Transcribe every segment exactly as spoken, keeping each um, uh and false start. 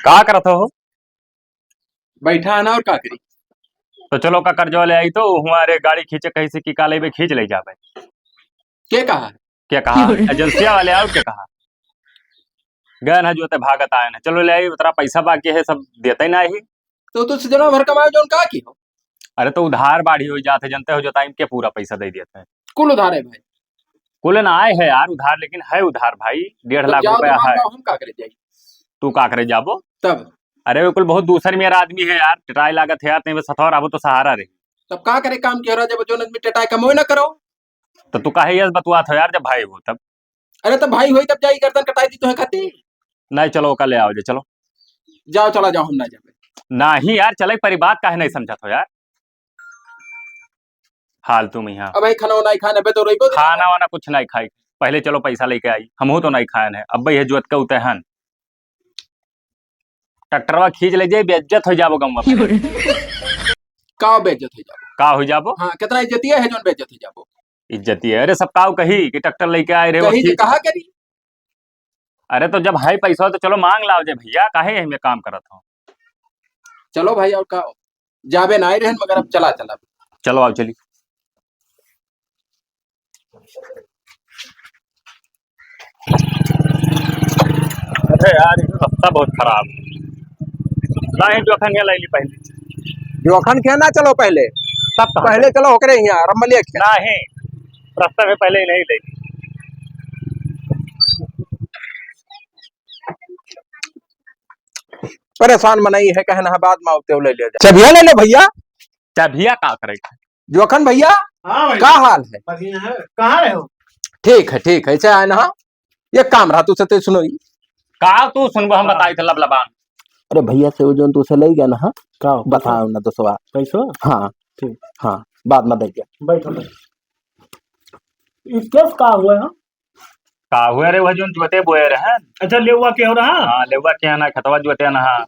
का करत हो? बैठा है ना, और का करी? तो चलो का कर्जवा ले आई तो हुआ, अरे गाड़ी खींचे कहीं से कि का लेबे, खींच ले जाबे। के कहा? के कहा? एजेंसिया वाले और के कहा? गए ना जोते भागत आए ना, चलो ले आई, उतरा पैसा बाकी है, सब देते ही ना ही। तो तू सजनवा भर कमाए जौन का की हो? अरे तो उधार बाढ़ी हो जात है, जनते हो जोताई में के पूरा पैसा दे देते हैं। कुल उधार है भाई। कुल ना आए है यार उधार, लेकिन है उधार भाई, डेढ़ तो लाख जाओ रुपया तो मान है। लो, हम का करे जाई? तू का करे जाबो? तब? अरे वो कुल बहुत दूसर मेरा आदमी है यार, टटाई लागत है यार, तेरे सथवा रहबो तो सहारा रही। तब का करे काम के हो रहा जब जौन आदमी टटाई कमोए ना करो? तो तू काहे यस बतुआत हो यार, जब भाई हो तब? अरे तो भाई होई तब जाई गर्दन कटाई दी तोहे खातिर। नहीं, चलो ओका ले आओ जे, चलो। जाओ, चला जाओ, हम ना जाबे। नहीं यार, चले परी, बात काहे नहीं समझत हो यार? फालतू में यहाँ। अब भाई खाना वाना ही खाने बे तो रोइबो दे। खाना वाना कुछ नहीं खाई, पहले चलो पैसा लेके आई, हमहू तो नहीं खाए हैं, अब भाई ये जोत के उते हन। ट्रैक्टरवा खींच ले जाई, बेइज्जत हो जाबो गंवा पर। का बेइज्जत हो जाबो? का हो जाबो? हाँ, कितना इज्जतिया है जौन बेइज्जत हो जाबो? इज्जतिया? अरे सब काऊ कही कि ट्रैक्टर लेके आए रहे हो, कही जे खींच। कहा करी? अरे तो जब है पैसा तो चलो मांग लाओ जे भैया, काहे यही में काम करत हो? चलो भाई, और का, जाबे ना आए रहन, मगर अब चला, चला। चलो आओ, चली। अरे यार, ये रास्ता बहुत खराब। नहीं, जोखन के ले ली पहले। जोखन के ना, चलो पहले। तब कहाँ पहले चलो ओकरे यहाँ, रमलिया के। नहीं, रास्ता में पहले ही नहीं ले ली। परेशान मनई है, कहना है बाद में आते हो ले लिया जाए। चबिया ले ले भैया। चबिया का करे? जोखन भैया, हाँ भैया। का हाल है? बढ़िया है। कहाँ रहे हो? ठीक है, ठीक है, ऐसे आए ना। ये काम रहा तुझसे, तो सुनो ही। का तू सुनबो, हम हाँ। बताई थे लबलबान। अरे भैया से वो जौन तुझसे ले गया ना, हाँ? का? बताओ ना दोस्तवा। पैसो? हाँ। ठीक। हाँ, बाद में देंगे। बैठो, बैठो। इस केस का हुआ है? का हुआ रे, वह जौन जोते बोए रहन। अच्छा, लेउआ के हो रहा? हाँ, लेउआ के ना, खेतवा जोते ना, हाँ।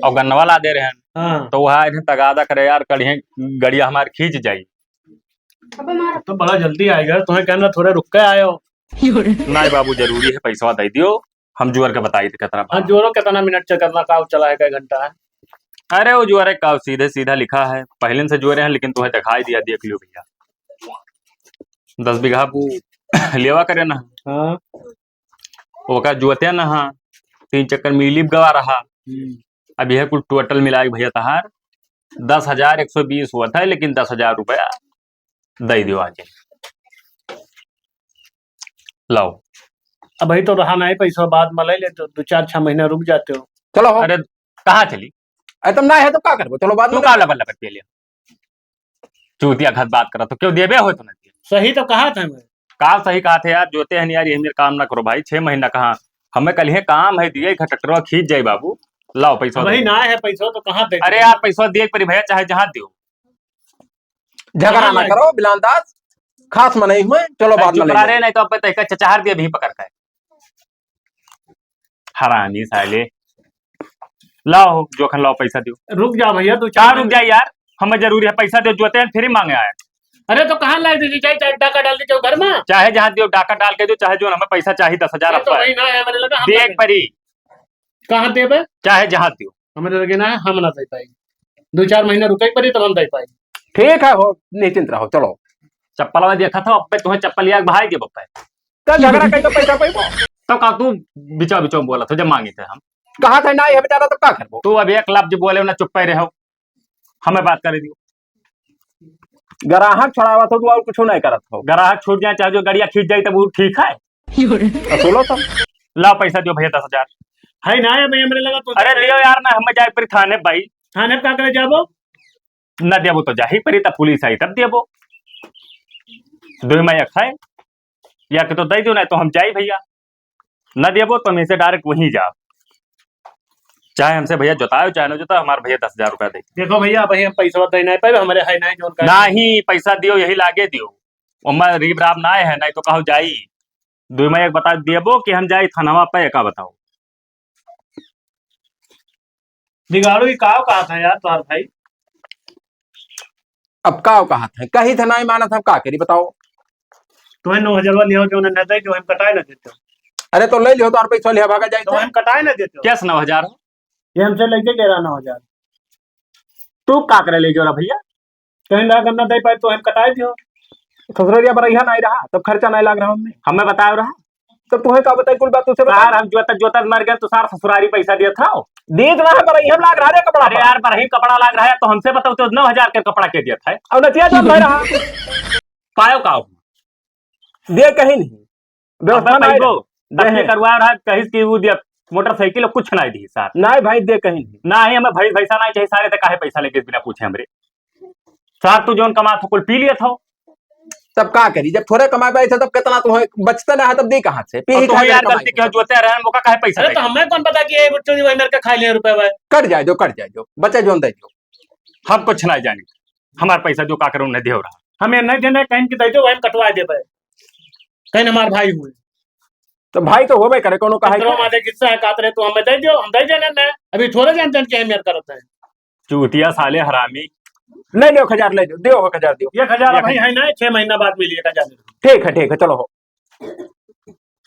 और गन्नवा ला दे रहन। हाँ। तो वह इन्हें तगादा करे यार, कड़िए गड़िया हमार खींच जाई। तो बड़ा जल्दी आएगा, तुम्हें कहना थोड़ा रुक के आयो। नहीं बाबू, जरूरी है, पैसा दे दियो, हम जोर के बताई थे कितना हाँ, बा। जोरो कितना मिनट से करना, का चला है, कई घंटा है? अरे वो जोरे का सीधे सीधा लिखा है, पहले से जोरे हैं, लेकिन तुम्हें दिखाई दिया, देख लियो भैया। दस बीघा बू लेवा करे ना। हाँ। ओका जोते ना हा, तीन चक्कर में लीप गवा रहा। हम्म। अब यह कुल टोटल मिला के भैया तहार दस हजार एक सौ बीस हुआ था, लेकिन दस हजार रुपया दे दियो आज। लाओ। अब भाई तो रहा नहीं पैसा, बाद में ले लेते हो, दो चार छह महीना रुक जाते हो। चलो हो। अरे कहाँ चली? अरे तुम ना है तो का करबो, चलो बाद तू में। का लबर लबर पिए लिया? चूतिया घस बात करत हो, क्यों देबे हो तो ना दिए। सही तो कहा था मैं। का सही कहा थे यार, जोते हैं यार, ये मेरे काम ना करो भाई, छह महीना कहाँ, हमें कल ही काम है दिए, घर ट्रैक्टरवा खींच जाए बाबू, लाओ पैसा भाई दे। ना है पैसा तो कहाँ दे अरे दे? यार पैसा दिए एक बारी भैया, चाहे जहाँ दियो। झगड़ा कहाँ ना लाए? करो बिलान दास, खास मनई हुए, चलो बाद में चुप ले रहा रे, लेंगे। नहीं तो अब तैका चचाहर दिए भी पकड़ के। हरामी साले। लाओ, जोखन लाओ, पैसा दियो। रुक जा भैया, तू का चार रुक जा यार, हमें जरूरी है, पैसा दियो, जोते हैं, फ्री मांगे आए। अरे तो कहाँ लाए दीजिए, चाहे, चाहे डाका डाल दीजिए घर में। चाहे जहाँ दियो, डाका डाल के दियो, चाहे जो हमें पैसा चाहिए दस हजार ये तो रुपये। वही ना है, हमारे लगा हम देख लगे। परी। कहाँ देबे? चाहे जहाँ दियो। हमारे लगे ना है, हम ना दे पाई। दो चार महीना रुके परी तब हम दे पाई। ठीक है हो, निश्चिंत रहो, चलो। चप्पलवा देखा था, अब पे तुम्हें चप्पल लिया के भाई दे बप्पे। तो झगड़ा कहीं तो पैसा पाइबो। तो का तू बिचा बिचा बोला था जब मांगे थे हम। कहा था ना, ये बेचारा तो का करबो। तू अब एक लफ्ज बोले ना, चुप पे रहो, हमें बात करे दियो। ग्राहक छोड़ावा तो तू और कुछ नहीं करत हो। ग्राहक छूट जाए, चाहे जो गड़िया खींच जाए, तब वो ठीक है। तो सुनो तो। लाओ पैसा दियो भैया, दस हजार। है ना, ये भैया मेरे लगा तो अरे लियो यार, ना हमें जाए परी थाने भाई। थाने का करे जाबो? ना देबो तो जाही परी, तब पुलिस आई तब देबो। दो में एक है, या के तो दे दो, ना तो हम जाई भैया। ना देबो तो हम इसे डायरेक्ट वहीं जा, चाहे हमसे भैया जोताओ चाहे ना जोताओ, हमारे भैया दस हजार रुपया दे। देखो भैया, अब हम पैसा दे नहीं पाए, हमारे है नहीं जोन का। नहीं, पैसा दियो, यही लागे दियो। ओमा रीब राब ना है, नहीं तो कहो जाई। दो में एक बता देबो कि हम जाई थानवा पे, एका बताओ। बिगाड़ू ही काव कहा था यार तुम्हार भाई? अब काव कहा था, कही था नहीं मानत, हम का करी बताओ? तुम्हें नौ हजार वाली हो जो उन्हें न दे, जो हम कटाए ना देते हो। अरे तो ले लियो, तो और पैसा लिया भागा जाए तो थे। हम कटाए ना देते हो। कैसे नौ हजार हो? ये हमसे लेके ले रहा नौ हजार। तू का करे ले गयो रहा भैया? कहीं ला गन्ना दे पाए तो हम कटाए दियो। ससुररिया बरैया नहीं रहा, तब खर्चा नहीं लाग रहा हमें। हमें बताओ रहा। तब तुम्हें का बताई कुल बात तुझसे बताई? सार हम जोतत जोतत मर गए तो सार ससुरारी पैसा दिया था। दीत ना है बरैया लाग रहा रे कपड़ा अरे पर। यार बरही कपड़ा लाग रहा है तो हमसे बताओ तो नौ हजार के कपड़ा के दिया था। और नतिया जब भर रहा। पायो का हो? दे कहीं नहीं। व्यवस्था अबे नहीं पैबो, रहा। तब दे के है। करवा रहा, कहिस कि वो दिया, मोटरसाइकिल कुछ नहीं दी सार। नहीं भाई, दे कहीं नहीं। नहीं, हमें भाई पैसा नहीं चाहिए, सारे ते काहे पैसा लेके बिना पूछे हमरे? सार तू जौन कमात हो, कुल पी लिया था। तब का करी, जब थोड़े कमाए पाए थे, तब कितना तुम्हें बचते ना है, तब दी कहाँ से? पी और ही तू खाए यार कमाई गलती के। क्यों जोते रहे हैं, वो का काहे पैसा अरे तो लेके? हमें कौन पता कि ये बच्चों जी वही मेरे का खा लिया रुपए भाई। कट जाए जो, कट जाए जो, बचे जौन दे जो। हम कुछ नहीं जाने, हमार पैसा जो का करे उन्हें देव रहा। हमें नहीं देना है, कहीं की दे दो, वही कटवा दे भाई। कहीं हमार भाई हुए। तो भाई तो होबे करे, कोनो काहे तो के? हमारे किस्सा है, कात रहे तो हमें दे दो, हम दे देना ना। अभी थोड़े जान जान के हम यार करत है। चूतिया साले हरामी। ले लो एक हजार, ले लो, दो एक हजार दो। एक हजार एक भाई हजार। है ना, छह महीना बाद मिली एक हजार। ठीक है, ठीक है, चलो हो।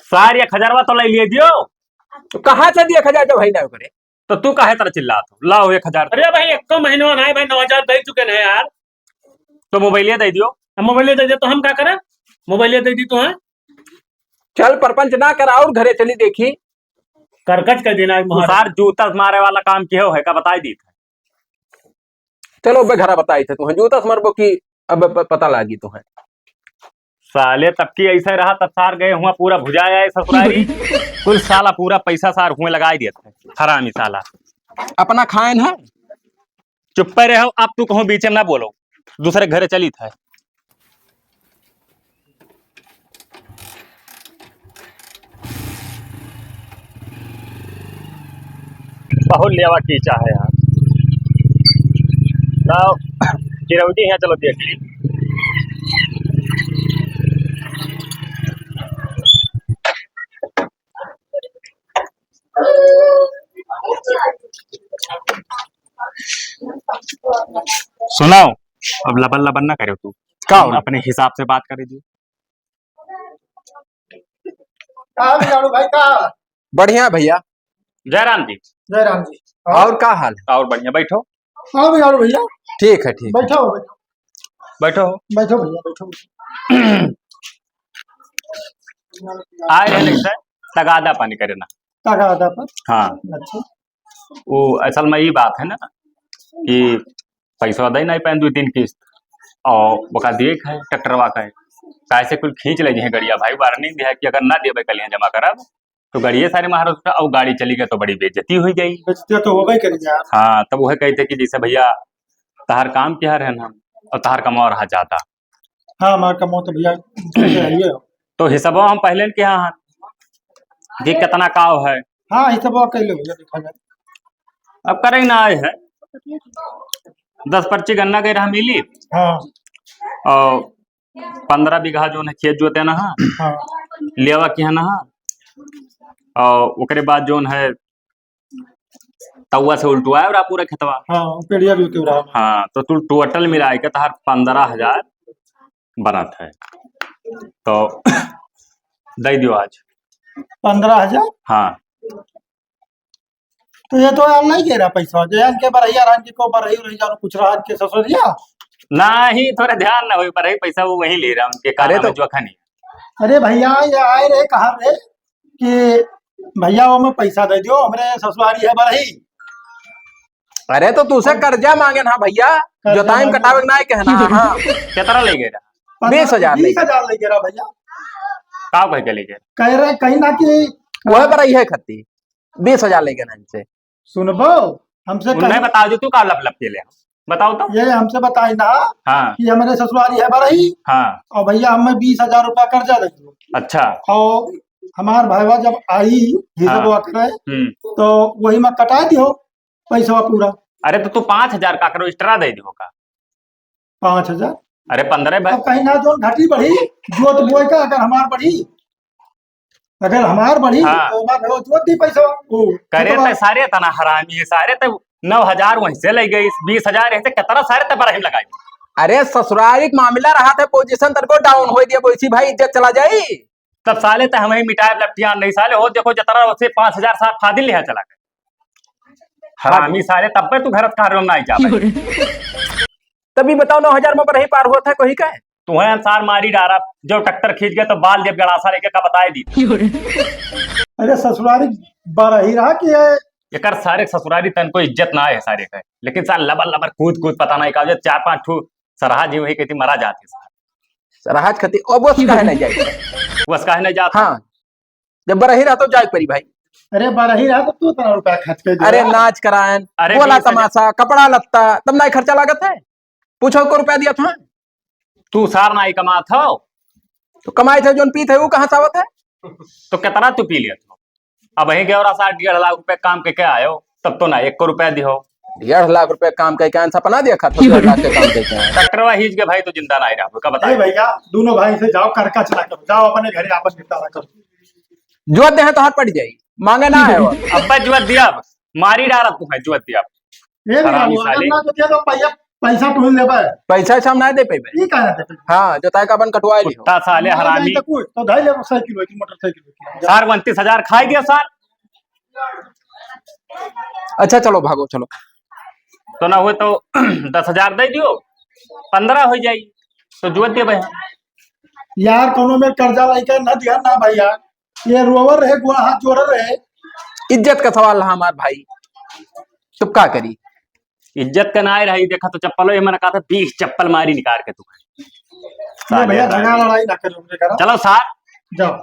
सार एक हजारवा तो ले लिए दियो। तो कहाँ से दिए एक हजार जब है ना करे? तो तू काहे तरह चिल्लात हो? लाओ एक हजार। अरे भाई, एक महीना ना है भाई, नौ हजार दे चुके हैं यार। तो मोबाइलिया दे दियो। अब मोबाइलिया दे दियो तो हम का करें? मोबाइलिया दे दी तो है। चल परपंच ना कर, और घरे चली देखी। करकच कर देना है तू महाराज। सार जूता से मारे वाला काम किया है का बताई दी। चलो बे घरा बताई थे तुम्हें, जूता से मरबो कि अब प-, पता लागी तुम्हें। साले तब की ऐसे रहा, तब सार गए हुआ पूरा भुजा आए ससुरारी। कुल साला पूरा पैसा सार हुए लगाई दिया था, हरामी साला। अपना खाएन है। चुप्पे रहो, अब तू कहूँ बीचे में ना बोलो, दूसरे घरे चली था। बहुत लेवा कीचा है यार। लाओ, चिरौंजी है, चलो देख ली। सुनाओ, अब लबन लबन ना करे तू। का हो? अपने हिसाब से बात करे जी। का हाल है लालू भाई, का हाल? बढ़िया भैया। जय राम जी। जय राम जी। और का हाल है? और बढ़िया, बैठो। हाँ भैया, और भैया। ठीक है, ठीक है। बैठो, बैठो। बैठो। बैठो भैया, बैठो। आए रहे नहीं सर, तगादा पानी करे ना। तगादा पर? हाँ। अच्छा। वो असल में ये बात है ना कि पैसा दे नहीं पाए दो तीन किस्त, और बका दिए है ट्रैक्टरवा का है, कैसे कुल खींच ले हैं गड़िया भाई, वार्निंग दिया है कि अगर ना देवे कल यहाँ जमा करब तो गाड़िए सारे महाराज उठा, और गाड़ी चली गई तो बड़ी बेइज्जती हो गई। बेइज्जती तो होबे करी यार। हाँ, तब वह कहते कि जैसे भैया तहार काम क्या रहन हम, और तहार कमाओ रहा जाता। हाँ, हमार कमाओ तो भैया, ठीक है, ये हो। तो हिसाबो हम पहले के यहाँ कि कितना काव है। हाँ, हिसाबो कर लो भैया, देखा जाए। अब करे ना आए है, दस पर्ची गन्ना के रहा मिली। हाँ। और पन्द्रह बीघा जोन है खेत जोते ना, हाँ। हाँ। लेवा के है ना, हाँ। और ओकरे बाद जोन है तउवा से उल्टवाए और पूरा खेतवा। हाँ, पेड़िया भी उतरा। हाँ, तो तू टोटल मिला के तहार पन्द्रह हजार बनत है, तो दे दियो आज। पन्द्रह हजार? हाँ। तो ये तो यार नहीं दे रहा पैसा, जो यार के बरहिया रहन के को बरही रही जानो कुछ रहन के ससुरिया। नहीं, थोड़ा ध्यान ना होई, बरही पैसा वो वही ले रहा, उनके अरे कान तो में जोखा नहीं। अरे भैया, ये आए रहे कहा रे कि भैया वो में पैसा दे दियो, हमरे ससुरारी है बरही। अरे तो तुझसे कर्जा मांगे ना भैया, कर्जा जो टाइम मांगे। कटावे ना कहना, हाँ। कितना ले गए रहा? बीस हजार ले बीस हजार ले गए रहा भैया। का कह के ले गए? कह रहे कहीं ना कि वह बरही है खत्ती, बीस हजार ले गए ना इनसे। सुनबो, हमसे उन्हें कहीं बता दो, तू का लप लप के ले? बताओ तो। ये हमसे बताई ना हाँ। कि हमारे ससुरारी है बरही। हाँ। और भैया हमें बीस हजार रुपया कर्जा दे दो। अच्छा। और हमार भाईवा जब आई हिसाब हाँ। करे हम्म। तो वही में कटा दियो पैसा पूरा। अरे तो तू पाँच हजार का करो, एक्स्ट्रा दे दियो का? पाँच हजार। अरे पन्द्रह भाई। अब कहीं ना जोन घटी बढ़ी, जोत बोए का अगर हमार बढ़ी, अगर हमार बढ़ी, हाँ। तो हमार भाईवा जोत दी पैसा। ओ, करे खेतवा। ते सारे तना हरामी है, सारे ते नौ हजार वहीं से ले गई, बीस हजार ऐसे कितना सारे ते बरही में लगाई। अरे ससुरारी के मामला रहा था, पोजीशन तनको डाउन हो दिया, बोइसी भाई इज्जत चला जाई। तब साले ते हमें मिटाए लपटियान नहीं साले, हो देखो जतरा उसे पाँच हजार सात फादिल लिहा चला गए। हरामी सारे, तब पे तू घर का रूम नहीं जा पाए। तभी बताओ, नौ हजार में बरही पार होत है कोई का? तुम्हें अनुसार मारी डारा, जो ट्रैक्टर खींच गए तो बाल जब गड़ासा लेके का बताए दी। अरे ससुरारी बरही रहा कि ये एकर सारे ससुरारी तन को इज्जत ना है सारे का, लेकिन सार लबर लबर कूद कूद पता नहीं का, जो चार पांच ठू सरहा जी वही कहती मरा जाते सार। सरहा खती, अब वो काहे नहीं जाए? वो काहे नहीं जाता? हाँ, जब बरही रहा तो जाए परी भाई। अरे बरही रहा तो तू इतना रुपया खर्च कर दे अरे रहा। नाच करायन, अरे बोला बीस हजार। तमाशा, कपड़ा लत्ता, तब नहीं खर्चा लागत है? पूछो को रुपया दिया था? तू सार नहीं कमात हो। तो कमाई थे जोन पीत है वो कहाँ से आवत है? तो कितना तू पी लिया था? अब वही गेवरा सार डेढ़ लाख रुपए काम के क्या आयो, तब तो ना एक को रुपया दिहो। डेढ़ लाख रुपए काम के क्या सपना देखा था? डेढ़ लाख के काम के क्या? ट्रैक्टरवा हीच के भाई तो जिंदा नहीं रहा, का ए बताए? भैया, दोनों भाई से जाओ, करका चला करो, जाओ अपने घरे आपस निपटारा करो। जोत दे हैं तो हाथ पड़ जाई, मांगे ना है वो। अब्बा जुआ दिया, मारी डारा तू है, जुआ दिया। ए भैया, हरामी वो साले। अगर ना तो दे दो भैया, पैसा तू ही लेबे। पैसा ऐसा हम ना दे पेबे। ई काहे ना देबे? हाँ, जोताई का अपन कटवा लियो। कुत्ता साले ना हरामी। जाए तो कुछ, तो धाई लेबो साइकिल, साइकिल, मोटरसाइकिल। सार उनतीस हजार खाई गया सार। अच्छा चलो भागो, चलो। तो ना हुए तो दस हजार दे दियो, पन्द्रह हो जाई, तो जुआ दे भाई। यार, कोनो में कर्जा लइका ना दिया ना भैया, ये रोवर रहे, गोड़ हाथ जोड़ रहे। इज्जत का सवाल है हमार भाई, तुम का करी? इज्जत का ना रही, देखा तो चप्पलो ये मैंने कहा था, बीस चप्पल मारी निकाल के तू। ये भैया, झगड़ा लड़ाई ना करो, हमने करा। चलो सार। जाओ।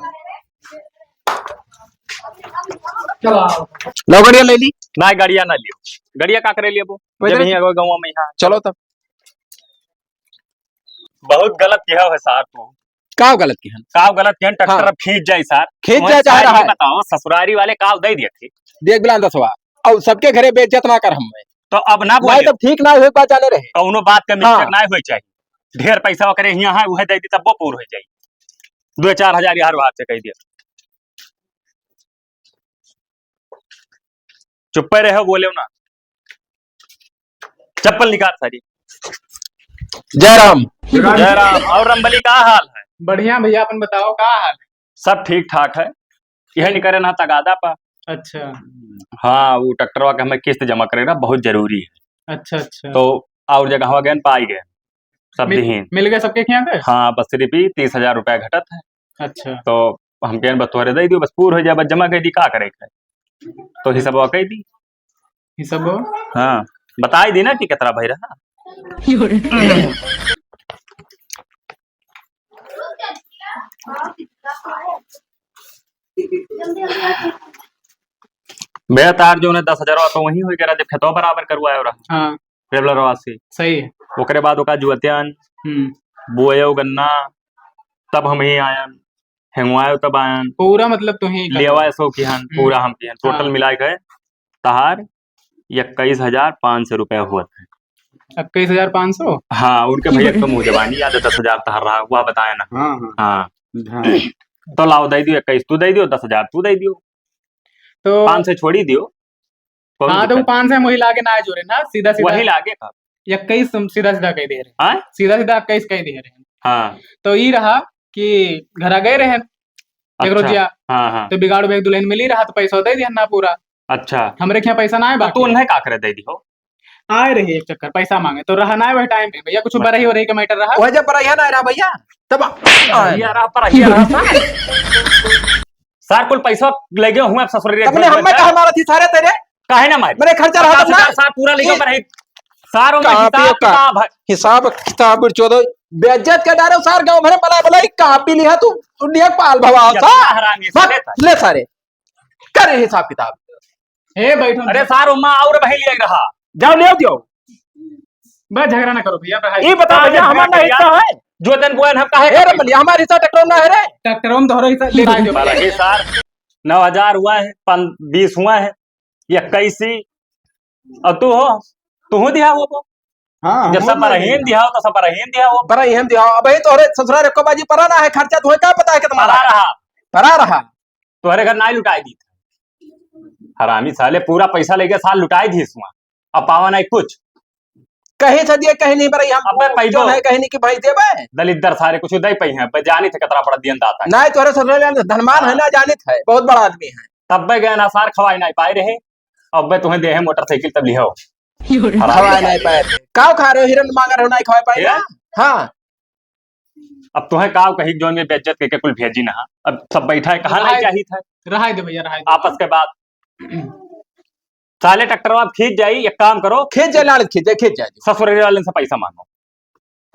चलो, आओ। लो, गड़िया ले ली। ना, गड़िया ना लियो। गड़िया का करे लियो वो? वही जब तो यहीं अगो गाँव में यहाँ। चलो तब। बहुत गलत किया है सार तू। का गलत किहन? का गलत किहन? ट्रैक्टर हाँ। अब खींच जाई सार। खींच तुम्हें जाए, चाहे सार, रहा ये है। बताओ, ससुरारी वाले का दे दिए थे? देख बिलान दसवा, और सबके घरे बेइज्जत ना कर हम। तो अब ना नहीं, बोले। तब ठीक ना होए, बात जाने रहे। कौनो बात का mistake हाँ। ना होए चाहिए। ढेर पैसा ओकरे हियाँ है, उहे दे दी, तब वो पूर हो जाई। दो चार हजार यार वहाँ से कह दिया। चुप्पे रहो, बोले ना। चप्पल निकाल सारी। जय राम। जय राम। और रंबली का हाल है? बढ़िया भैया, अपन बताओ का हाल है? सब ठीक ठाक है। यह निकरे ना तगादा पा। अच्छा। हाँ, वो ट्रैक्टरवा के हमें किस्त जमा करे ना, बहुत जरूरी है। अच्छा, अच्छा। तो और जगह हवा गए पाई गए सब मिल, दिहीन। मिल गए सबके खियाँ के? हाँ, बस सिर्फ ही तीस हजार रुपया घटत है। अच्छा। तो हम कहन बस तोहरे दे दियो, बस पूर हो जाए, बस जमा कर दी, का करे के? तो हिसाबवा कह दी। हिसाबवा? हाँ, बताई दी ना कि कितना भाई रहा। भैया तार जो है दस हजार तो वहीं हो गया जब खेतवा बराबर करवायो रहा। हाँ। ट्रेवलरवा से। सही है। ओकरे बाद ओका जुअत्यान, हम्म। बोयो गन्ना, तब हम ही आयन, हेंगवायो तब आयन। पूरा मतलब तो ही लेवा ऐसो किहन, हम्म। पूरा हम किहन। टोटल हाँ। मिला के तहार इक्कीस हजार पाँच सौ रुपया हुआ था। इक्कीस हजार पाँच सौ? हाँ, उनके भैया तो मुँह जबानी याद है, दस हजार तहार रहा, वह बताया ना। हाँ, हाँ। हाँ। हाँ। तो लाओ दे दियो इक्कीस, तू दे दियो, दस हजार तू दे दियो। तो पाँच सौ छोड़ी दियो। कौन हाँ, तो दिक्कत? पाँच सौ वही लागे ना जोरे ना, सीधा सीधा। वही लागे का? इक्कीस तुम सीधा सीधा कह दे रहे। हाँ? सीधा सीधा इक्कीस कह दे रहे। हाँ। तो ई रहा कि घरा गए रहे एक अच्छा। रोजिया। हाँ, हाँ। तो बिगाड़ में एक दुल्हन मिली रहा, तो पैसा दे दिया ना पूरा। अच्छा। हमरे क्या पैसा ना आए तो बाकी। तू उन्हें का करे दे दियो? आए रहे एक चक्कर पैसा मांगे, तो रहा ना वही टाइम पे भैया, कुछ अच्छा। बरही वरही का मैटर रहा। वह जब बरहिया ना रहा भैया, तब भैया रहा, बरहिया रहा था। सार कुल पैसा ले गए हुए ससुर रे। तब ने हमें कहा मारा थी सारे तेरे? काहे ना मारी? मेरे खर्चा रहा था ना? सार पूरा ले गए ये पर है। सारों में कहाँ पे हिसाब का? किताब है। हिसाब किताब चोदो, बेइज्जत कर डारे सार, गांव भर में बला बला कापी लिहा तू, तू नेक पाल भवा ये सार। हरामी से बस, लेता है। ले सारे, कर हिसाब किताब। हे बैठो। अरे सार, उम्मा और बहे लिया रहा। जाओ ले आओ दियो। बस झगड़ा ना करो भैया, बस ये बताओ भैया, हमारा ना हिस्सा है? जो तन बोएन हम काहे ए रे बलिया, हमारा हिस्सा ट्रैक्टर ना है रे। ट्रैक्टर हम तोहरा हिस्सा ले आए जो। बड़ा ही सार, नौ हजार हुआ है, पन-, बीस हुआ है, इक्कीस ही, और तू हो, तू हो दिया हो वो। हाँ, जब हम सब हो परहीन दिया। दिया हो, तो सब परहीन दिया हो। परहीन दिया हो, अब ये तोहरे ससुराल रे को बाजी परा ना है, खर्चा तुम्हें क्या पता है कि तुम्हारा परा रहा। परा रहा। तोहरे घर नाई लुटाई दी। हरामी साले, पूरा पैसा लेके साल लुटाई दी इसमें। अब पावा नहीं कुछ। कहीं से दिए, कहीं नहीं बरई, हम अबे पैदो। जो है, कहीं नहीं कि भाई देबे। दलिद्दर सारे कुछ दे पई हैं, बे जानी थे कतरा बड़ा दियन दाता है। नहीं, तोहरे ससुराल में धनवान है हाँ। ना, जानित है, बहुत बड़ा आदमी है। तब बे गए ना सार, खवाई नहीं पाए रहे। अबे तुम्हें देहे मोटरसाइकिल तब लिहो। हवा नहीं पाए। काव खा रहे हो, हिरन मांग रहे हो, नहीं खवाए पाए ना? हाँ। अब तुम्हें काव कही, जौन में बेइज्जत करके कुल भेजी ना। अब सब बैठा है, कहाँ नहीं चाहिए था? रहाई दे भैया, रहाई दे। आपस के बात। साले ट्रैक्टर आप खींच जाई, एक काम करो। खींच जाए, लाड़ खींच जाए, खींच जाए। ससुराल वाले से पैसा मांगो।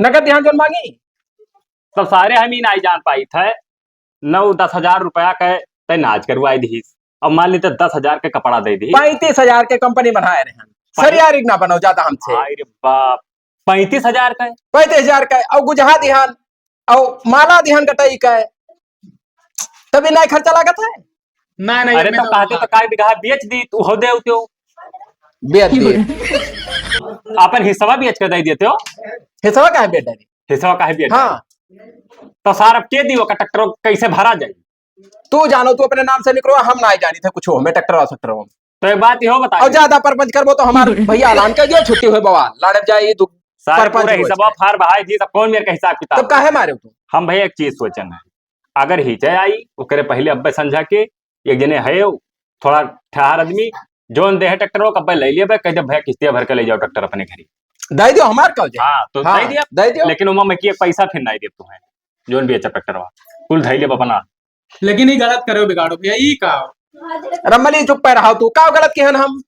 नगद यहाँ जौन मांगी? तब सारे हम ही नहीं जान पाई थे, नौ दस हजार रुपया के तय नाच करवाई दीस। अब मान ली तो दस हजार के कपड़ा दे दी। पैंतीस हजार के कंपनी बनाए रहे हैं। पैं- सरियारी ना बनाओ ज्यादा हमसे। हाय रे बाप, पैंतीस हजार का है? पैंतीस हजार का है, और गुजहा दिहान, और माला दिहान गटई का है। तभी नहीं खर्चा लागत है। ना, नहीं, अरे हमें तो तो कहते तो काय बीघा बेच दी, तू हो दे उते हो। बेच दी। अपन हिस्सा बेच के दे देते हो। हिस्सा काहे बेच डाली? हिस्सा काहे बेच हाँ। डाली? तो सार अब के दी ओका ट्रैक्टर कैसे भरा जाई? तू जानो, तू अपने नाम से निकलो, हम ना जानी थे कुछ, हमें ट्रैक्टर आ सकते हो। तो एक बात यो बताइए। और ज्यादा परपंच करबो तो हमार भैया ऐलान कर दियो, छुट्टी हुए बवाल, लड़ब जाए, ये दु-, सारे परपंच पूरे हुए हिसाब छे। फार बहाई दी, तब कौन मेरे का हिसाब किताब तब काहे मारे तू? हम भैया एक चीज सोचन है, अगर हिचे आई, ओकरे पहले अब्बे समझा के, एक जने है, थोड़ा ठहर आदमी, जोन दे है ट्रैक्टर, वो कब्बे ले लिया, कह दे, "भैया, किस्तिया भर के ले जाओ ट्रैक्टर अपने घरी।" दे दियो, हमार कब्जे। हाँ, तो हाँ, दे दिया। दे दियो। लेकिन ओमा में कि एक पैसा फिर नहीं दे तुम्हें, जोन भी अच्छा ट्रैक्टर हुआ, कुल धैले अपना। लेकिन ये गलत करो, बिगाड़ो भैया, ये का? रमली, चुप पे रहो तू, का गलत किहन हम?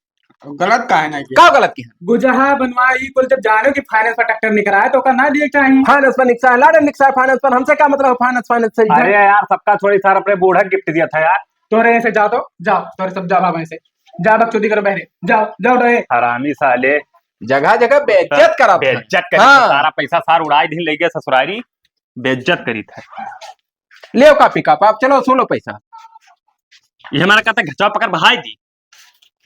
गलत का है ना कि? का गलत किहन? गुजहा बनवा, ई कुल जब जानो कि फाइनेंस पर ट्रैक्टर निकरा है, तो ओका ना दिए के चाही। फाइनेंस पर निकसा है, लाडन निकसा है फाइनेंस पर, हमसे का मतलब है फाइनेंस, फाइनेंस से? अरे यार, सबका छोड़ी सार, अपने बूढ़ा गिफ्ट दिया था यार। तोरे ऐसे जाओ तो, जाओ, तोरे सब जाओ, भाग ऐसे। जा बकचोदी करो बहरे, जाओ, जाओ रे। हरामी साले। जगह जगह बेइज्जत करत है। बेइज्जत करत है, हाँ। सारा पैसा सार उड़ाई दिन ले गया ससुरारी, बेइज्जत करी था। ले का पिकअप, आप चलो, सुनो पैसा। ये हमारा कहता घचा पकड़ बहाई दी।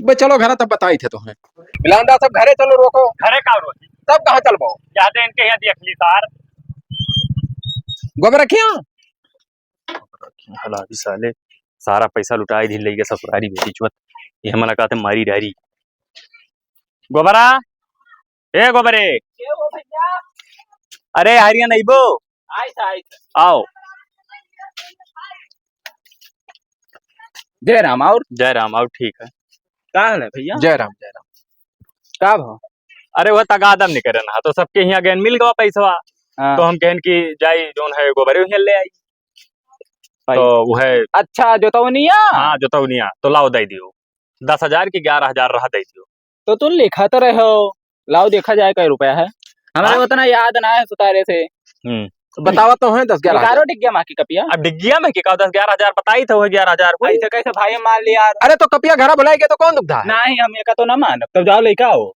बे चलो घरे तब बताई थे तुम्हें। मिलान दा सब घरे चलो, रोको। घरे का रोकी? तब कहाँ चलबो? जाते इनके यहाँ देख ली सार। गोबर रखियो? हला भी साले सारा पैसा लुटाई दी ले गए ससुरारी बेटी चुत। ये मना कहते मारी डारी। गोबरा, ए गोबरे। के हो भैया? अरे हरिया नहीं बो। आइस, आइस। आओ। जय राम, और? जय राम, और ठीक है। का हाल है भैया? जय राम, जय राम। का भाव? अरे, वो तगादम नहीं करे ना, तो सबके यहाँ गैन मिल गवा पैसवा। हाँ। तो हम कहन कि जाई, जोन है, गोबरे उहिया ले आई। भाई। तो वो है। अच्छा, जोतौनिया? हाँ, जोतौनिया। तो लाओ, दे दियो। दस हजार की ग्यारह हजार रहा, दे दियो। तो तू लिखा तो रहे हो, लाओ देखा जाए कै रुपया है, हमारे हाँ? उतना याद ना है सुतारे से। हम्म। तो बतावा तो है दस ग्यारह हजार। निकालो डिग्गिया मा की कपिया। अब डिग्गिया मा की का दस ग्यारह हजार बताई था, वो ग्यारह हजार को। ऐसे कैसे भाई मान लिया यार? अरे तो कपिया घरा भुलाई गए तो कौन दुखदा है? नहीं, हम एका तो ना मानब, तब जाओ लेके आओ।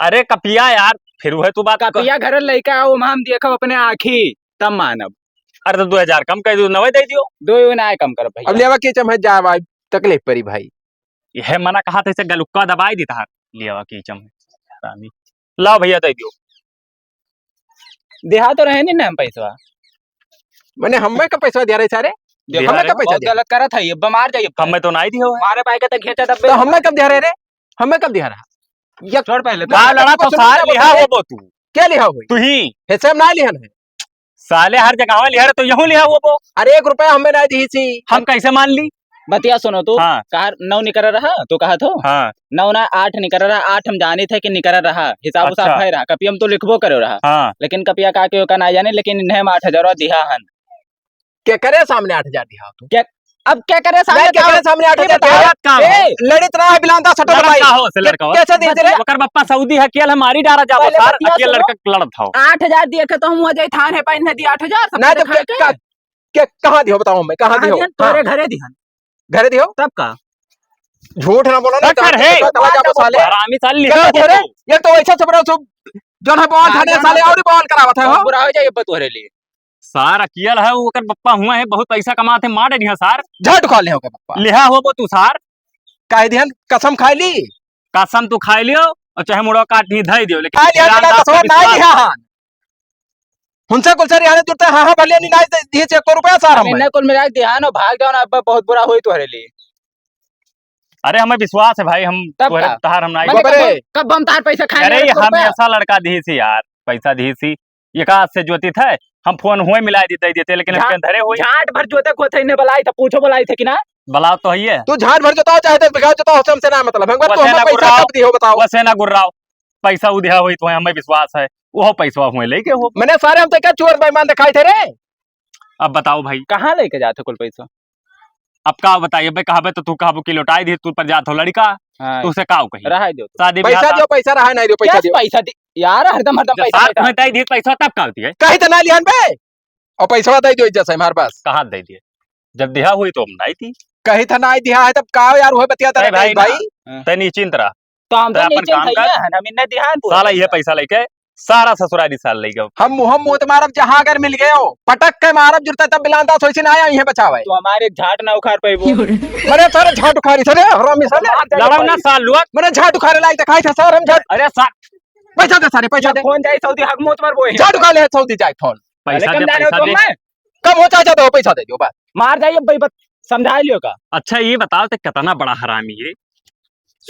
अरे कपिया यार, फिर वह तू बात कर। कपिया घर लेके आओ, हम देखब अपने आँखी, तब मानब। अरे तो दो हजार कम कर दियो, नवे दे दियो। दो ना कम करब भैया। अब लेवा के चम है, जा भाई, तकलीफ परी भाई। यह मना कहा था, इसे गलुक्का दबाई देता है। लियावा की चम है, हरामी। लाओ भैया, दे दियो। देहा तो रहे नहीं ना हम पैसवा। मैंने हमें का पैसा दिया रहे सारे? देहा हमें रहे। का पैसा बहुत दिया? गलत करत है, ये बीमार जाइए। हमें तो नहीं दियो है। मारे पाए के तो घेचा तब तो हमें कब दिया रहे रे? हमें कब दिया रहा? ये छोड़ पहले तो। का लड़ा तो सारे लिहा हो बो तू। क्या लिहा हो? तू ही। हिस्से में ना लिहन है। साले हर जगह लिहा रहे तो यहू लिहा हो बो। अरे एक रुपया हमें ना दी थी। हम कैसे मान ली? बतिया सुनो तू, हाँ। कहा नौ निकर रहा, तू कहा थो? हाँ। नौ ना आठ निकर रहा, आठ हम जानी थे कि निकर रहा, हिसाब उसाब अच्छा। है रहा, कपिया मा तो लिखबो करो रहा। हाँ। लेकिन कपिया का के ओका ना जाने, लेकिन इन्हें हम आठ हजार दिहा हन। के करे सामने आठ हजार दिहा तू? के, अब के करे सामने नहीं, के करे सामने आठ हजार ये बताओ। दिहा? का ए, लड़ित रहा है बिलांदा सटो लड़का भाई। हो से लड़का हो। कैसे दे दे रे? ओकर बप्पा सऊदी है, अकेल है, मारी डारा जाबो पहले सार, बतिया अकेल सुनो। लड़का लड़त हो। आठ हजार दिए के तो हम वहाँ जाई थान है, पाइन है दिया आठ हजार, सब ना तो खाए के, के। का, के, कहाँ दियो बताओ हमें, कहाँ कहाँ दियो? दिहन? तोरे हाँ। घरे दिहन। घरे दियो? तब का? झूठ ना बोलो ना, अच्छा, हे। कहाँ जाबो साले? हरामी साले, कहाँ लिहा दियो रे? हो। ये तो ऐसा सब रहो, सब जौन है बवाल झाड़े साले, और बवाल करावत है हो। बुरा हो जाए, ये बतोरे लिए। सार अकियल है, वो ओकर बप्पा हुआ है, बहुत पैसा कमाते, मार दिया सार। झट खा ले ओकर बप्पा। लिहा हो वो तू सार। काहे दिहन, कसम खाई ली? कसम तू खाई लियो, और चाहे मुड़वा काट दी, धई दियो, लेकिन खाई लिया, रामदास कसम का नहीं विश्वास लिहा हन। हुनसे कुल सर यहाँ जुड़ते, हाँ, हाँ, भले नहीं, नहीं, दी छे को रुपया सार हम हमें। इन्हें कुल मिला के ध्यान और भाग जाओ ना, अब बहुत बुरा होई तोहरे लिए। अरे, हमें विश्वास है भाई, हम तब तोहरे का? तहार हम नहीं। मतलब, गोबरे। कब, कब हम तार पैसा खाए अरे, ना, ये एक रुपया? हमेशा लड़का दी सी यार, पैसा दी सी। ये का से ज्योति थे, हम फोन हुए मिला दी, दे देते, लेकिन हम झा-, के धरे हुए। झाट भर जोते को थे, इन्हें बुलाई था, पूछो बुलाई थे कि ना? बलाव तो हइये। तू झाट भर जोताओ चाहे दस बीघा जोताओ, हमसे ना मतलब है। तू वसे हमें ना पैसा गुर्राओ, कब दिहो बताओ? वसे ना गुर्राओ। पैसा उधिया होई तो हमें विश्वास है, वो पैसा हुए लेके हो। मने सारे हम तो क्या चोर बेईमान दिखाई थे रे? अब बताओ भाई। कहाँ लेके जाते कुल पैसा? अब का बताइए बे, कहबे तो तू कहबो कि लौटाई दिए, तू पर जात हो लड़का, हाँ। तू से का कही? रहा दो। शादी पैसा ब्याह दो, पैसा रहा नहीं दो, पैसा क्या दो। पैसा दे-, यार, हरदम, हरदम जब पैसा, साथ पैसा। में दे दिए पैसा तब का होती है? कही तो ना लिहन बे, और पैसा दे दो इज्जत से हमारे पास। कहाँ दे दिए? जब दिया हुई तो हम नहीं थी। कही था ना दिया है तब का यार, वह बतिया अरे भाई, भाई। ना, हाँ। तै निश्चिंत रहा। तो हम तो तो अपन निश्चिंत काम है कर। यार, हम इन्हें ध्यान पूरा साला ये करता। पैसा लेके सारा ससुरारी साल लेके हम मुँह मुँह मारब, जहाँ अगर मिल गए हो, पटक के मारब, जुरता तब बिलांदा सोची ना आया, इहे बचावे। तो हमारे झाट ना उखाड़ पाइबो। मरे सारे झाट उखाड़ी, सारे हरामी साले। लड़ाओ ना साल लोग। मरे झाट उखाड़े लायक दिखाई था सारे हम झाट। अरे सा- पैसा दे सारे, पैसा दे। फोन जाए सऊदी, हक मौत मरबो है। झाट उखाड़ ले सऊदी जाए फोन। पैसा अरे कम दे, जाने हो पैसा तुम दे। मैं। कम हो चाहे ज्यादा हो, पैसा दे दो बस। मार जाइए भाई, बस समझा लियो का। अच्छा ये बताओ तो कितना बड़ा हरामी है।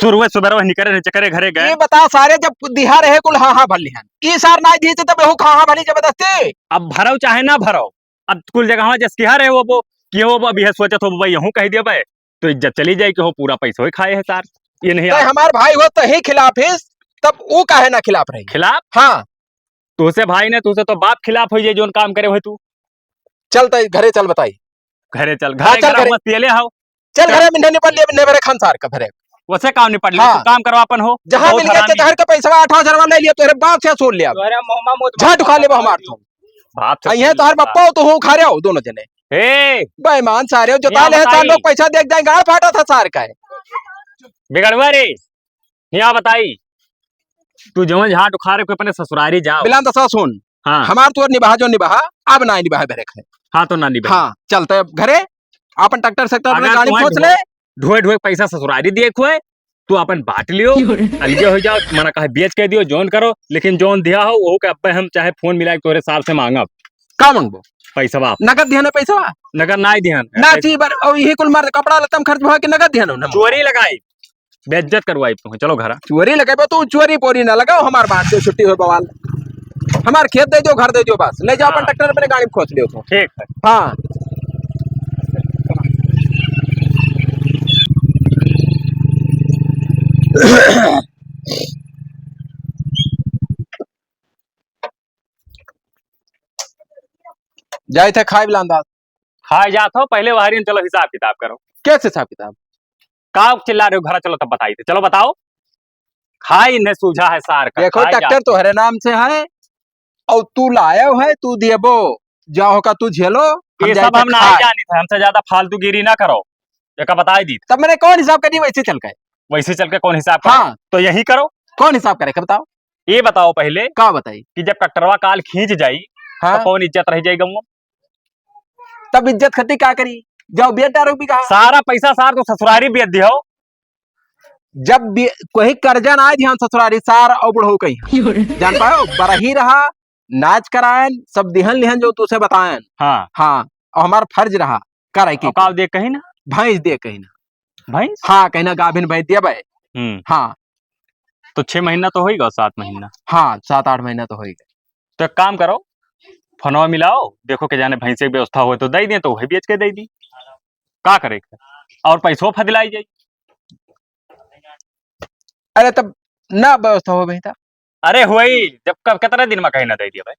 सुरुवे सुबेरवे निकरे रहे, चकरे घरे गए। ये बता सारे, जब दिहा रहे कुल हाँ हाँ भर लिहन, ई सार ना दी तब एहू हाँ हाँ भरी जबरदस्ती। अब भरो चाहे ना भरो, अब कुल जगह जस किहा रहे हो वो, कि हो अब यह सोचत हो भाई यहूँ कह दिया भाई, तो इज्जत चली जाए कि हो पूरा पैसा ही खाए है सार। ये नहीं तै आप हमार भाई हो, तही खिलाफ हिस, तब ऊ काहे ना खिलाफ रही? खिलाफ? हाँ। तोसे भाई ने, तोसे तो बाप खिलाफ हो जाए, जोन काम करे हो तू। चल तै घरे चल बताई। घरे चल, हाँ, घरे चल घर घरे। मत पियले हो। चल चल। घरे मिन्ने निपट लिए, मिन्ने भरे खान सार का भरे। वसे काम निपट लिए, हाँ। तू काम करवा अपन हो। जहाँ बहुत मिल गया हरामी। जहर का पैसा आठ हजार ले लिया, तोहरे बाप से सुन लिया। तोहरे मोहमा मोत झाट उखा लेबो हमार तो। बाप से आ, ये सुन तोहर लिया। बप्पा हो, तू हो खा रहे हो दोनों जने। ए! बेईमान सारे हो, जोता यहाँ ले है सार बताई। लोग, पैसा देख जाए, गाड़ फाटा था सार का है। बिगड़वा रे, यहाँ बताई, तू जवन झाट उखाड़े को अपने ससुरारी जाओ। बिलान दसा सुन, हाँ। हमार तोर निबाह जो निबाह, अब ना निबाह बेरे खाए। हाँ, तो ना निबाह। हाँ, चलते अब घरे, अपन ट्रैक्टर सेक्टर अपने अगर गाड़ी तुम्हें खोच ढो-, ले। ढोए ढोए पैसा ससुरारी दिए खुए, तू अपन बांट लियो, अलगे हो जाओ, मना कहे बेच के दियो, जौन करो, लेकिन जौन दिया हो, वो के अब्बे हम चाहे फोन मिला के तोरे सार से मांगब। का मांगबो? पैसवा। नगद दिहन पैसवा? नगद नाई दिहन। ना पैसा। ची बार, और यही कुल मार कपड़ा लत्ता में खर्च भवा के नगद दिहन ना। चोरी लगाई, बेइज्जत करवाई तू। चलो घरा। चोरी लगाई बा तू, चोरी पोरी ना लगाओ, हमार बात से छुट्टी हो बवाल। हमार खेत दे दो, घर दे दो, बस ले जाओ अपन हाँ। ट्रैक्टर अपने गाड़ी में खोस लियो तू। ठीक है। हाँ। जाए थे खाए बिलांदा। खाए जात हो, पहले वहारिन चलो हिसाब किताब करो। कैसे हिसाब किताब? का चिल्ला रहे हो? घरा चलो तब बताई थे। चलो बताओ। खाए इन्हें सूझा है सार का, देखो, खाए ट्रैक्टर जात। तोहरे नाम से है और तू लायो है, तू देबो, जाओ का तू झेलो, हम ये जाए सब थे हम ना खाए। जानी थे, हमसे ज्यादा फालतूगिरी ना करो। एका बताई दी। तब मैंने कौन हिसाब करी, वैसे चल के। वैसे चल के कौन हिसाब करे? हाँ। तो यही करो। कौन हिसाब करे के बताओ? ये बताओ पहले का बताई? कि जब ट्रैक्टरवा काल खींच जाई, हाँ। तो कौन इज्जत रह जाई गाँव में? तब इज्जत खती का करी? जाओ बेच डारो भी कहा। सारा पैसा सार तो ससुरारी बेच दियो। जब बे-, कोई कर्जा ना आए ध्यान ससुरारी सार और बुढ़ऊ कहीं। जान पायो, बरही रहा, नाच करायन, सब दिहन लिहन जो तुसे बतायन। हाँ। हाँ, और हमार फर्ज रहा, करे के और का के। दे कहीं ना? भैंस दे कहीं ना। भैंस? हाँ, कहीं ना गाभिन भैंस दिया भाई। हम्म। हाँ। तो छह महीना तो होई गवा, सात महीना। हाँ, सात आठ महीना तो होई गवा। तो एक काम करो, फोनवा मिलाओ, देखो के जाने भैंसे की व्यवस्था हो तो दे दें, तो वही बेच के दे दी। का करे के? और पैसो फदिलाई जाई। अरे तब ना व्यवस्था हो भाई था। अरे हुई, जब कब, कितने दिन में कहीं ना दे दिया भाई?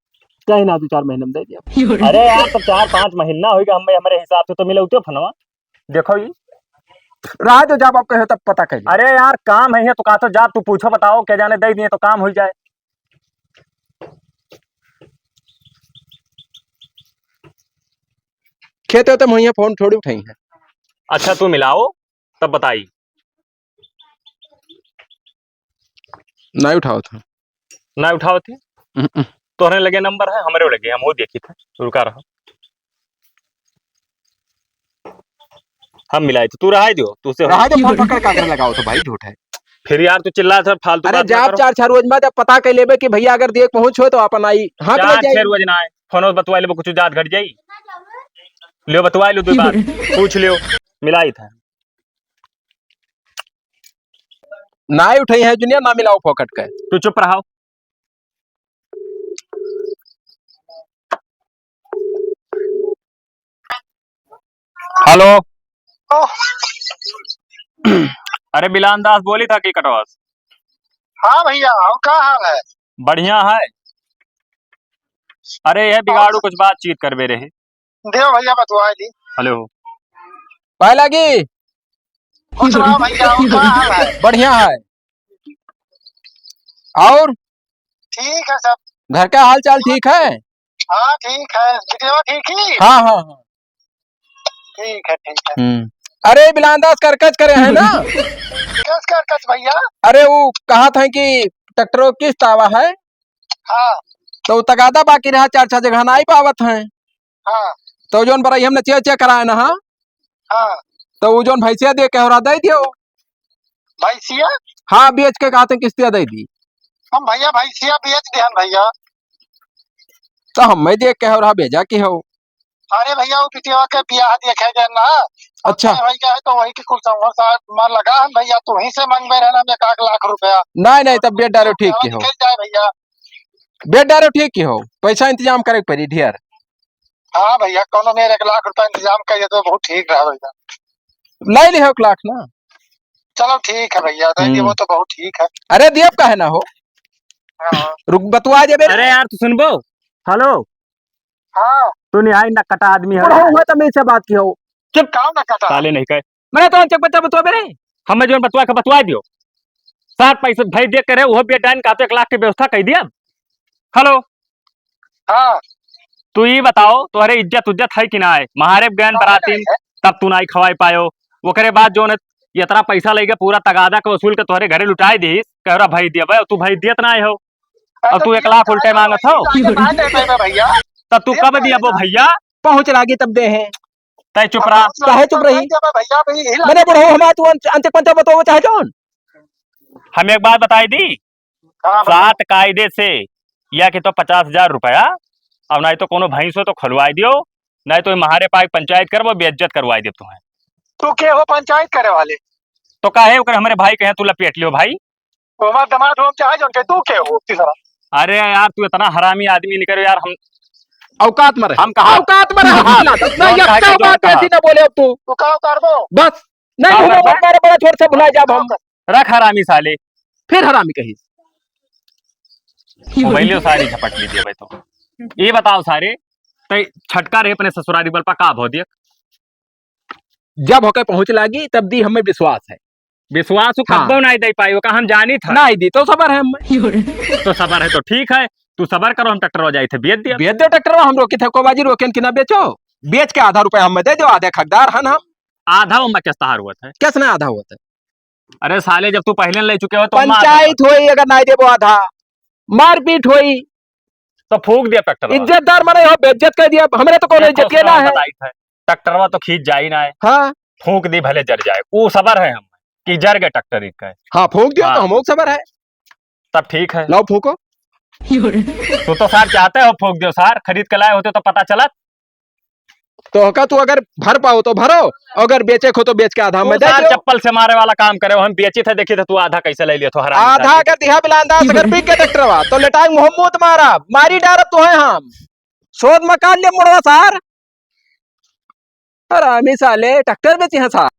कहीं ना, दो चार महीने में दे दिया। अरे यार, तो चार पाँच महीना होई गवा, हम, हमरे हिसाब से तो मिले उतरे फनवा। देखो ये। रहा तो जब आप कहे तब पता कर। अरे यार, काम है ये तो कहा तो जा, तू पूछो, बताओ, क्या जाने दे दिए तो काम हो जाए। खेत होते मुहिया फोन थोड़ी उठाई है। अच्छा, तू मिलाओ, तब बताई। नहीं उठावत है। नहीं उठावत है? हम्म। तोहरे लगे नंबर है, हमरे लगे, हम वो देखी था, रुका रहा। हम मिलाई तो तू रहा दियो, तू से रहा दे, फोन पकड़ का कर लगाओ तो भाई, झूठ है। फिर यार, तू चिल्ला था, फालतू अरे बात ना जाप करो। चार चार रोज में जब पता कर लेबे कि भैया अगर देख पहुंच हो तो अपन आई, हाथ में चार जाई। छह रोज ना आए, फोन बतवा लेबे, कुछ जात घट जाई। लियो बतवा लियो, दो बात पूछ लियो, मिलाई था। ना उठाई है जुनिया, ना मिलाओ फोकट का। तू चुप रहो। हेलो। अरे बिलान दास बोली था कि कटवास। हाँ भैया, और का हाल है? बढ़िया है। अरे यह बिगाड़ू कुछ बातचीत करबे रहे। देव भैया बतवाए दी। हेलो। पाए लागी? कुछ ना भैया, और का हाल है? बढ़िया है। और? ठीक है सब। घर का हाल चाल ठीक है? हाँ ठीक है। बिटिया ठीक ही? हाँ, हाँ, हाँ। ठीक है, ठीक है। हम्म। अरे बिलान दास करकच करे हैं ना? कस करकच भैया? अरे वो कहा था कि ट्रैक्टर किस्त आवा है। हाँ। तो वो तगादा बाकी रहा, चार छह जगह ना आई पावत हैं। हाँ। तो जौन बरई हम नचिया उचिया कराए ना, हाँ। हाँ। तो वो जौन भैंसिया दे के हमरा दे दियो। भैंसिया? हाँ, बेच के कहते किस्तिया दे दी। हम भैया भैंसिया बेच दिहन भैया। तो हम मैं देख के हो रहा भेजा की हो। अरे भैया, वो बिटिया के बियाह देखे गए ना। अच्छा। हम भैया है तो वही के कुल संवर साथ मार लगा हम भैया, तू ही से मांग में रहना हम एक आध लाख रुपया। नहीं, नहीं, तब बेच डालो ठीक की हो। निकल जाए भैया। बेच डालो ठीक की हो, पैसा इंतजाम करे के पड़ी ढेर। हाँ भैया, कौनो मेरे एक लाख रुपया इंतजाम कर दे तो बहुत ठीक रहा भैया। ले लिहो एक लाख ना। चलो ठीक है भैया, दे दिए हम्म। वो तो बहुत ठीक है। अरे दियब काहे ना हो? हाँ। रुक बतवा देबे रे। अरे यार तू सुनबो? हेलो। हाँ। तू निहाई नकटा आदमी है। बुढ़ऊ हुआ तो मेरे से बात की हो। चुप। काम नकटा। साले नहीं कहे। मैंने तो चुप बता बतवा मेरे। हमें जो बतवा के बतवा दियो। सात पैसे भाई देख करे वो बेटा ने कहा तो एक लाख की व्यवस्था कर दिया। हेलो। हाँ। तू ई बताओ, तोहरे इज्जत उज्जत है कि ना है? महारे गैन हाँ, बरातीन, है। तब तू नाई खवाई पायो। ओकरे बाद जौन इतना पैसा लेके पूरा तगादा के वसूल के तोहरे घरे लुटाई दीस, कह रहा भाई दिया भाई, तू भाई दियत ना हो। अरे और तो तू एक तीन लाख उल्टे चार मांगत हो। लाख के बाद दे देबे भैया। तब तू दिया कब दिया वो भैया? भैया? पहुँच लागी तब दे है। तै चुप रहा। पहुँच लागी काहे चुप तब रही? दे देबे भैया, भाई, हिला मैंने बुढ़ऊ हमार तू अंत, अंत पंत बताओ चाहे जौन। हम एक बात बताई दी, हाँ, बताओ। सात कायदे से या कि तो पचास हजार रुपया, और नहीं तो कोनो भैंस हो तो खोलवाई दियो, नहीं तो महारे पाई पंचायत करबो, बेइज्जत करवाई देब तुम्हें। तू के हो पंचायत करे वाले? तो काहे ओकर हमरे भाई कहे तू लपेट लियो भाई? हमार दामाद हो चाहे जौन के, तू के हो तीसरा? अरे यार, तू इतना हरामी आदमी निकल यार, हम औकात में रहे। हम कहा? औकात में रहे, हाँ। ना, ना, कौन या कहा क्या कि जौन बात कहा? ऐसी ना बोले अब तू। तू का उतार दो? बस, नहीं, का हम उतार दो? मारे बड़ा छोट से भुला जाब हम। रख हरामी साले। फिर हरामी कही। मोबाइलियो सारी झपट लीजिए भाई तो। ये बताओ सारे, तै छटका रहे अपने ससुरारी बल पा का भौ दिया? जब होके पहुँच लागी, तब दी हमें विश्वास है। विश्वास उ हाँ। कब्बो नाई दे पाई, ओका हम जानी था। नाई दी, तो सबर है हमें। तो सबर है तो ठीक है, तू सबर करो, हम ट्रैक्टर हो जाई थे, बेच दिया। बेच दो ट्रैक्टर, हम रोकी थे, को बाजी रोकेन कि ना बेचो, बेच के आधा रुपया हमें दे दो, आधे हकदार हन हम। आधा उम्मा किस तहार हुआ था? किस ना आधा हुआ था? अरे साले, जब तू पहले ले चुके हो तो उम्मा आधा पंचायत हुआ। होई, अगर नाई देबो आधा, मारपीट होई, तो फूंक दिया ट्रैक्टरवा। इज्जतदार मने हो, बेइज्जत कर दिया, हमरे तो कोनो देखो, इज्जत ये ना सुनो, है। बताई थे, ट्रैक्टरवा तो खींच जाई ना है। हाँ। फूंक दी भले जर जाए, वो सबर है हम कि जर गए ट्रैक्टर एक का है। हाँ, फूंक दिया तो हाँ। हम लोग सबर है। तब ठीक है। लाओ फूंको। तू तो सार चाहते हो फूंक दियो सार, खरीद के लाए होते तो पता चलत। तो का तू अगर भर पाओ तो भरो, अगर बेचे खो तो बेच के आधा तू में दे सार दियो। चप्पल से मारे वाला काम करे, हम बेची थे, देखी थे तू आधा कैसे ले लिया तो हरामी आधा सार। अगर दिहा बिलान दास अगर बिक गए ट्रैक्टरवा तो लेटांग मुहम्मद मारा, मारी डारब तो है हम। सोच मकान ले मुड़वा सार। हरामी साले, ट्रैक्टर बेची है सार।